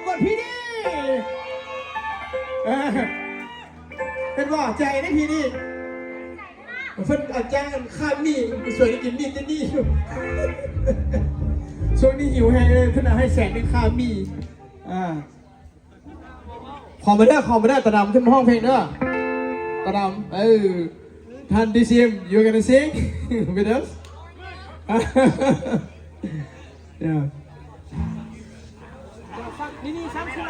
ກດພີ່ນີ້ ເອີ ເຫັນບໍ່ ໃຈໃນພີ່ນີ້ ເພິ່ນອາຈານຂ້າມີ່ ໄປຊ່ວຍໄດ້ກິນມີ່ແຕ່ນີ້ຢູ່ ຊ່ວງນີ້ຫິວແຮງເລີຍ ເພິ່ນເອົາໃຫ້ແສນໜຶ່ງຄ່າມີ່ ອ່າ ເຂົ້າມາເດີ ເຂົ້າມາເດີ ຕາດຳ ຂຶ້ນມາຮ້ອງເພງເດີ ຕາດຳ ເອີ ທ່ານ ດີ ຊີ ເອັມ you gonna sing with us? Yeah. ນີ້ ນີ້ ສາມຄົນ